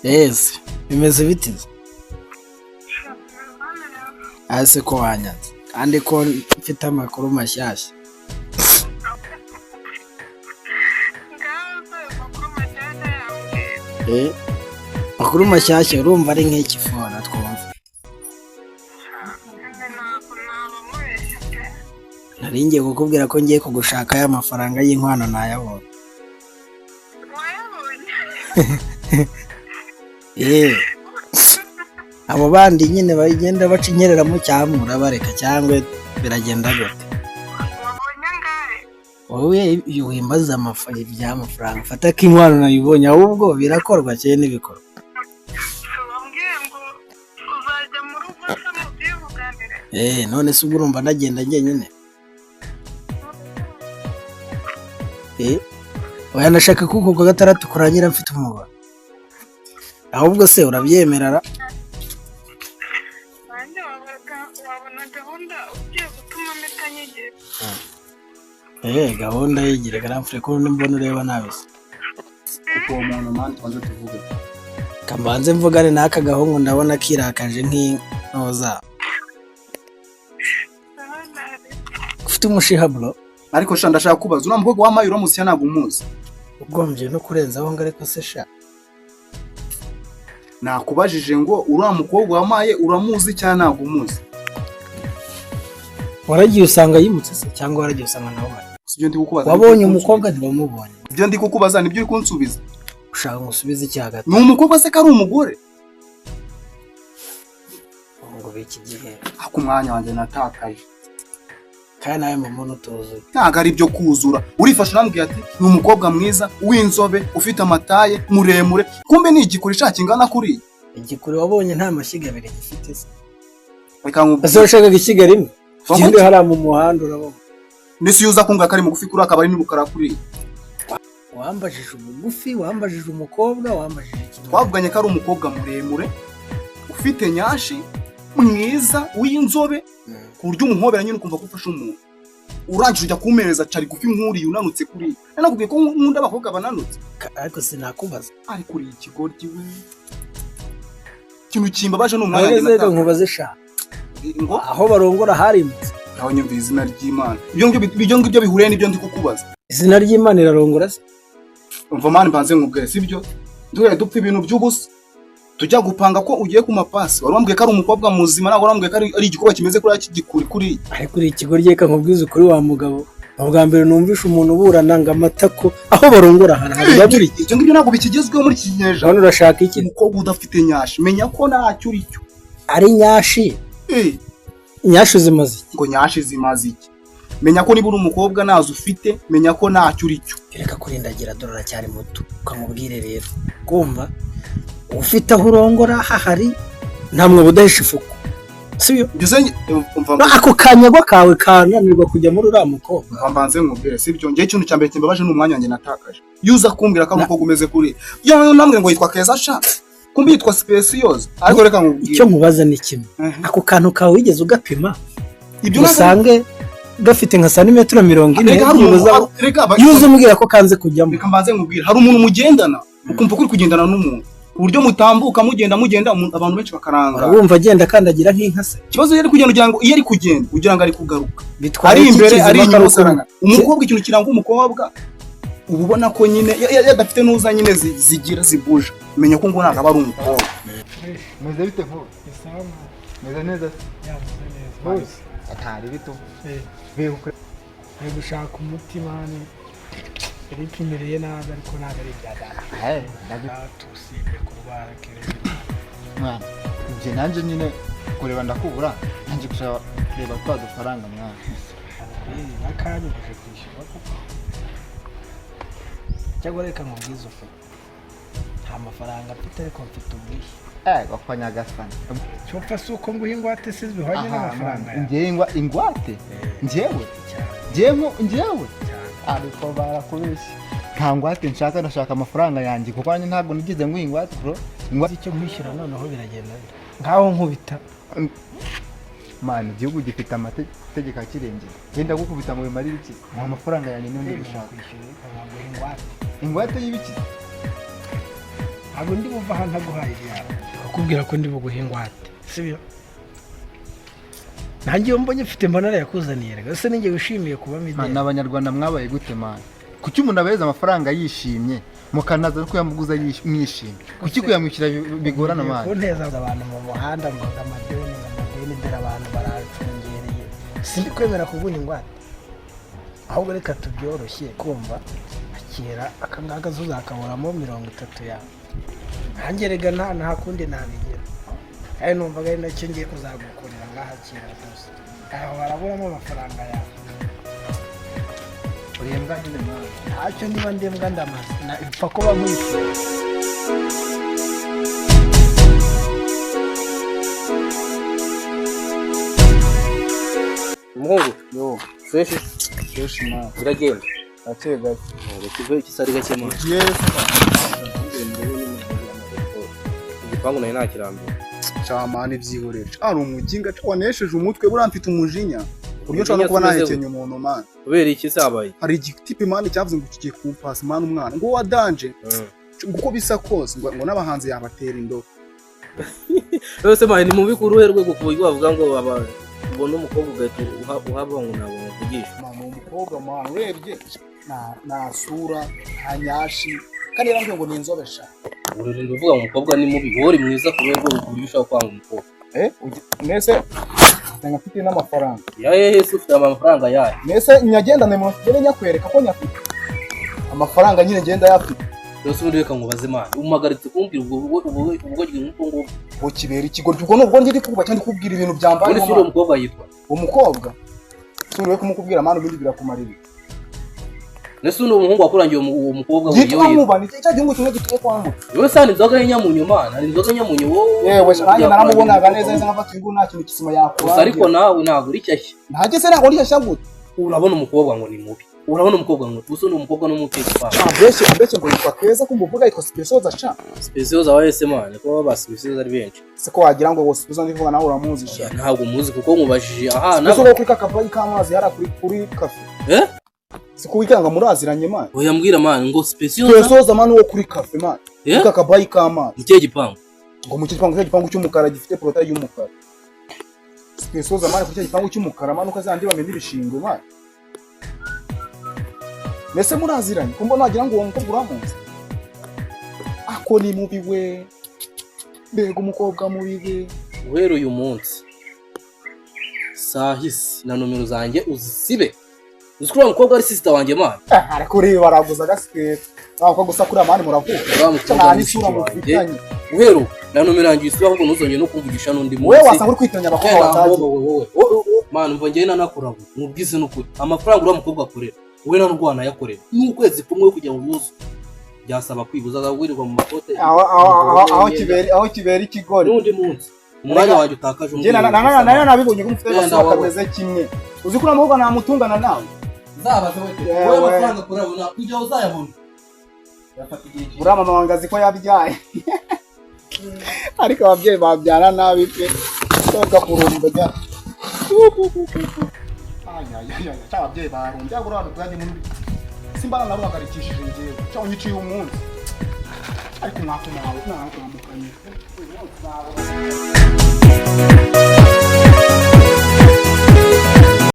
Yes, bimeze bite? Ase ko wanyanze kandi ko mfite amakuru mashyashya. Eh, amakuru mashyashya urumva ari nk'iki fora twumva. Nari ngiye kukubwira ko ngiye kugushaka ya mafaranga y'inkwano nayabonye. Eh, abo bandi nyine bagenda baca inyerera mu cyamura bareka cyangwa biragenda gute? Wowe wimbaza iby'amafaranga fata ko inkwano nayibonye, ahubwo birakorwa cyane n'ibikorwa. Eh, none se ubwo urumva ndagenda njyenyine? Eh, oya ndashaka ko uku kwa gatandatu kurangira mfite umugore. Ahubwo se urabyemera ra? Eh, gahunda yigire garamfure ko mbona ureba nabi se. Kuko uwo muntu man twanze tuvuge. Kambanze mvugane n'aka gahungu ndabona kirakaje nk'intoza. Ufite umushiha bro? Ariko sha ndashaka kubaza uriya mukobwa wamaye uramuzi ntabwo umuzi. Ugombye no kurenzaho ngo ariko se sha. Nakubajije ngo uriya mukobwa wamaye uramuzi cyangwa ntabwo umuzi? Waragiye usanga yimutse se cyangwa waragiye usanga nawe uhari? Ibyo ndi kukubaza. Wabonye umukobwa ntiwamubonye. Ibyo ndi kukubaza nibyo uri kunsubiza. Ushaka ngo usubize iki hagati? Ni umukobwa se ko ari umugore? Ngo biki gihe. Ako umwanya wanjye natakaje. Kandi nawe mu muntu utuzuye. Ntabwo ari ibyo kuzura. Urifashe urambwira ati ni umukobwa mwiza w'inzobe ufite amataye muremure, kumbe ni igikuri sha kingana kuriya. Igikuri wabonye nta mashyiga abiri gifite se. Reka nkubwire. Ese washakaga ishyiga rimwe? Ugende hariya mu muhanda urabona. Ndetse iyo uza kumbwira ko ari mugufi kuri akaba ari n'urukara kuriya. Wambajije umugufi, wambajije umukobwa, wambajije iki? Twavuganye ko ari umukobwa muremure ufite nyashi mwiza w'inzobe ku buryo umuhobera nyine ukumva ko ufashe umuntu. Urangije ujya kumpereza cari gufi nk'uriya unanutse kuriya. Nanakubwiye ko nkunda abakobwa bananutse. Ariko sinakubaza. Ariko uriya ikigoryi we. Ikintu kimbabaje ni umwanya wanjye natakaje. Nkubaze sha. Ngo aho barongora harimutse. Aho nyumvira izina ry'Imana. Ibyo ngibyo bihuriye n'ibyo ndi kukubaza. Izina ry'Imana irarongora se? Umva mani mbanze nkubwire sibyo? Duhere dupfa ibintu by'ubusa. Tujya gupanga ko ugiye ku mapasi. Wari wambwiye ko ari umukobwa muzima, ntabwo wambwiye ko ari igikorwa kimeze kuriya k'igikuri kuriya. Ariko uri ikigoryi reka nkubwize ukuri wa mugabo. Ubwa mbere numvishe umuntu uburana ngo amatako aho barongora harabura iki? Ibyo ngibyo ntabwo bikigezweho muri iki kinyejana. None urashaka iki? Umukobwa udafite nyashi, menya ko ntacyo uri cyo. Ari nyashi? Nyashi zimaze iki? Ngo nyashi zimaze iki? Menya ko niba uri umukobwa nazo ufite, menya ko ntacyo uri cyo. Reka kurindagira dore uracyari muto. Ukamubwire rero. Kumva ufite aho urongora hahari nta mwobo udahisha ifuku. Sibyo? Ako kanyagwa kawe kananirwa kujya muri uriya mukobwa. Mbanze nkubwire sibyo? Njye ikintu cya mbere kimbabaje ni umwanya wanjye natakaje. Iyo uza kumbwira ko umukobwa umeze kuri yo namwe ngo yitwa Keza sha. Kumbi yitwa Specious. Ariko reka nkubwire. Icyo nkubaza ni kimwe. Ako kantu kawe wigeze ugapima? Ibyo usange gafite nka santimetero 40 yuzuye umbwira ko kanze kujyamo. Reka mbanze nkubwire, hari umuntu mugendana ukumva ko uri kugendana n'umuntu. Uburyo mutambuka mugenda mugenda abantu benshi bakaranga. Urumva agenda akandagira nk'inka se. Ikibazo yari kugenda ugira ngo iyo ari kugenda ugira ngo ari kugaruka. Ari imbere ari inyuma usanga. Umukobwa ikintu kiranga umukobwa uba ubona ko nyine yadafite n'uza nyine zigira zibuje. Menya ko ngo ntabwo aba ari umukobwa. Meze bite nko? Meze neza. Yavuze neza. Bose atari bito. Eh. Gushaka umutima ni Eric imereye nabi ariko ntabwo ari ibya data. Tusibye kurwara kereza. Mwana, njye nanjye nyine kureba ndakubura, nanjye gushaka kureba twa dufaranga mwana. Nakanya uje kwishyura koko. Cyangwa reka nkubwize ukuri. Nta mafaranga mfite ariko mfite ubwishyu. Gakwa nyagasani. Cyopfa si uko nguha ingwate se bihwanye n'amafaranga yawe. Njye ingwate? Njyewe? Njyewe? Ariko barakubeshye. Nta ngwate nshaka, ndashaka amafaranga yanjye kuko nanjye ntabwo nigeze nguha ingwate bro. Ingwate icyo nkwishyura noneho biragenda bite? Ngaho nkubita. Man, igihugu gifite amategeko akirengera. Genda gukubita ngo bimarire iki? Nta mafaranga yanjye niyo ndi gushaka. Ingwate y'ibiki? Ntabwo ndi buva aha ntaguhaye ibyawe. Bakubwira ko ndi buguhe ingwate, sibyo? Nanjye iyo mbonye mfite mbona yakuzaniye rega. Ese ninjye wishimiye kuba Man, mideli? Abanyarwanda mwabaye gute, man? Kuki umuntu abahereza amafaranga yishimye, mukanaza no kuyamuguza mwishimye? Kuki kuyamwishyura bigorana, man? Kunteza abantu mu muhanda ngo amadeni, ngo amadeni, dore abantu baracungereye. Sindi kwemera kuguha ingwate, ahubwo reka tubyoroshye. Kumva, akira aka ngaka, uzakaburamo 30 yawe. Nanjye rega nta kundi nabigira, kandi numvaga ari nacyo ngiye kuzagukorera. Ngaha akira rwose, aho baraburamo amafaranga yawe. Urembwa nyine, man. Ntacyo, niba ndembwa ndamaze ipfa kuba nkwishyura. Umuhungu. Yo. Fresh. Fresh, man. Biragenda? Gake gake. Ikigo kisari gake, man. Yes. Igipangu nayo ntakirambiwe. Camana, ibyihorere. Ari umuginga wanesheje umutwe. Buriya mfite umujinya ku buryo nshobora no kuba Umujinya se? nahekenya umuntu, man. Kubera iki se habaye? Hari igitipe, man, cyavuze ngo kigiye kumpasa, man, umwana ngo wa danger, ngo uko bisa kose ngo n'abahanzi yabatera indobo. Rwose, man, ni mubi ku ruhe rwego ku buryo bavuga ngo aba ubona umukobwa ugahita uhava ngo ntabwo muvugisha? Man, uwo mukobwa, man, urebye nta sura, nta nyashi, kandi yarambwiye ngo ni inzobe sha. Ururinda uvuga ngo umukobwa ni mubi, wowe uri mwiza ku rwego ku buryo ushobora kwanga umukobwa? Eh, mwese usanga mfite n'amafaranga. Ya hehe se? Ufite amafaranga yayo? Mwese nyagendane mu ngende nyakwereka ko nyafite amafaranga nyine, ngenda yafite. Rwose ubundi reka nkubaze, man, umagaritse kumbwira ubwo nk'ubwo ngubwo? Ngo kibera ikigoryi, ubwo nubwo ndi kuba cyangwa kubwira ibintu byambayeho. Ubundi si uriya mukobwa yitwa? Umukobwa suriwe kumukubwira, man, ubundi birakumarira. Ndetse undi umuhungu wakurangiye uwo mukobwa Yitwa wiyo? Nkuba, ni cya gihugu kimwe gituye kwa Nkuba. Wowe sani inzoga y'inyamunyu, man, hari inzoga y'inyamunyu wowe? Yewe, nanjye naramubonaga neza neza nkafata uyu nguyu, nta kintu kisima Gusa ariko yakurangira. nawe ntabwo uri shyashya. Ntajye se, ntabwo uri shyashya gute? Urabona umukobwa ngo ni mubi, urabona umukobwa ngo gusa undi umukobwa n'umuteka. Ambeshye, ambeshye ngo yitwa Keza, ko umuvuga yitwa Sipesoza sha. Sipesiyoza wa ese, man, kuba ba sipesiyoza ari benshi. Se ko wagira ngo Sipesoza ndivuga nawe uramuzi sha? Ntabwo muzi kuko nkubajije aha. Sipesoza kuri kakabayi k'amazi hariya kuri kafe. Eh? Si ko wikanga muraziranye, man? Oya, mbwira, man, ngo sipesiyoza? Sipesoza, man, wo kuri kafe, man. Eh? Kuri kakabayi k'amazi. Ni kihe gipangu? Ngo mu gipangu, cya gipangu cy'umukara gifite portail y'umukara. Sipesoza, man, kuri cya gipangu cy'umukara, man, uko azandi bamena ibishingwe, man. Mbese muraziranye? Ko mbona wagira ngo uwo mukobwa uramuzi? Ako ni mubi we, mbega umukobwa mubi we! Guhera uyu munsi sahisi na nomero zanjye uzisibe. Uzi ko uriya mukobwa ari sister wanjye, man? Ariko ureba baraguza agasiketi ntabwo gusa kuri amani muravuka. Uriya mukobwa nta ni n'isura mushiki wanjye. mufitanye. Guhera ubu na nomero yanjye uyisibe, ahubwo ntuzongere no kumvugisha n'undi munsi. Wowe wasanga uri kwitiranya abakobwa batagiye. Wowe wowe, man, umva, njyewe nanakurabo mubwize n'ukuri, amafaranga uriya mukobwa akorera wowe nta n'ubwo wanayakorera n'ukwezi kumwe. Kugira ngo yuzuze byasaba kwibuza wirirwa mu makote. Aho kibera ikigori. N'undi munsi umwanya wanjye utakaje. Njye nayo nabibonye ko mufite Genda agasura wowe. kameze kimwe. Uzi ko uriya mukobwa namutungana nawe? Uzabaze we. Yewe. Wowe amafaranga akorera kugira uzayabona yafata igihe kinini. Uriya mama wanjye azi ko yabyaye, ariko ababyeyi babyara nabi pe. Sohoka kurumba jya. Cya ababyeyi barumbye uriya rwanjye muri simbana naruhagarikishije njyewe cya unyiciye umunsi, ariko mwako nawe nawe uramukanye.